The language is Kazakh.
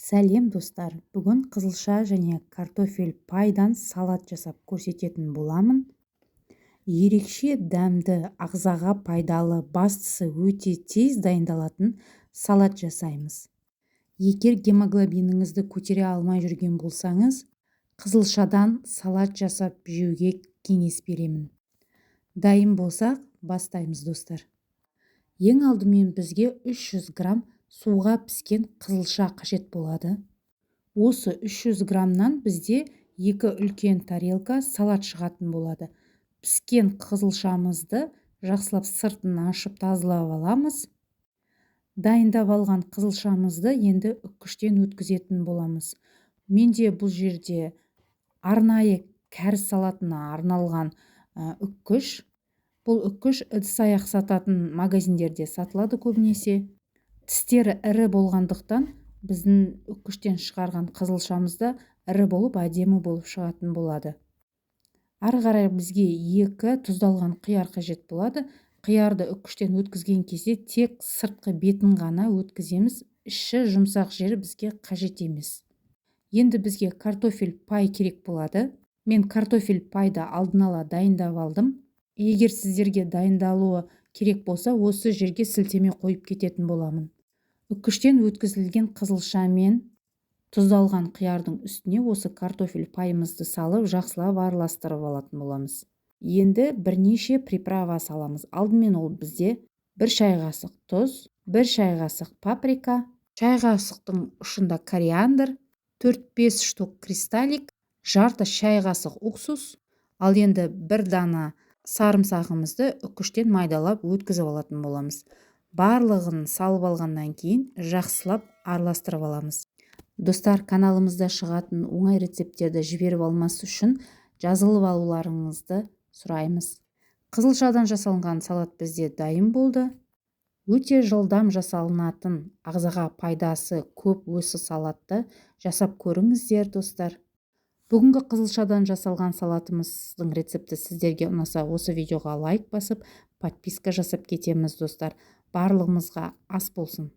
Сәлем, достар! Бүгін қызылша және картофель пайдан салат жасап көрсететін боламын. Ерекше дәмді, ағзаға пайдалы, бастысы өте тез дайындалатын салат жасаймыз. Егер гемоглобиніңізді көтере алмай жүрген болсаңыз, қызылшадан салат жасап жеуге кеңес беремін. Дайын болсақ, бастаймыз, достар. Ең алдымен бізге 300 грамм суға піскен қызылша қажет болады. Осы 300 граммнан бізде екі үлкен тарелка салат шығатын болады. Піскен қызылшамызды жақсылап сыртын ашып, тазалап аламыз. Дайындап алған қызылшамызды енді үккіштен өткізетін боламыз. Менде бұл жерде арнайы кәріс салатына арналған үккіш. Бұл үккіш ыдыс аяқ сататын магазиндерде сатылады көбінесе. Тістері ірі болғандықтан, біздің үккіштен шығарған қызылшамыз да ірі болып, әдемі болып шығатын болады. Ары қарай бізге екі тұздалған қияр қажет болады. Қиярды үккіштен өткізген кезде тек сыртқы бетін ғана өткіземіз, іші жұмсақ жері бізге қажет емес. Енді бізге картофель пай керек болады. Мен картофель пайды алдын ала дайындап алдым. Егер сіздерге дайындалуы керек болса, осы жерге сілтеме қойып кететін боламын. Үккіштен өткізілген қызылша мен тұздалған қиярдың үстіне осы картофель пайымызды салып, жақсылап араластырып алатын боламыз. Енді бірнеше приправа саламыз. Алдымен ол бізде 1 шай қасық тұз, 1 шай қасық паприка, шай қасықтың ұшында кориандр, 4-5 штук кристаллик, жарты шай қасық уксус. Ал енді бір дана сарымсағымызды үккіштен майдалап өткізіп алатын боламыз. Барлығын салып алғаннан кейін жақсылап араластырып аламыз. Достар, каналымызда шығатын оңай рецепттерді жіберіп алмас үшін жазылып алуларыңызды сұраймыз. Қызылшадан жасалынған салат бізде дайын болды. Өте жылдам жасалынатын, ағзаға пайдасы көп осы салатты жасап көріңіздер, достар. Бүгінгі қызылшадан жасалған салатымыздың рецепті сіздерге ұнаса, осы видеоға лайк басып, подписка жасап кетеміз, достар. Барлығымызға ас болсын!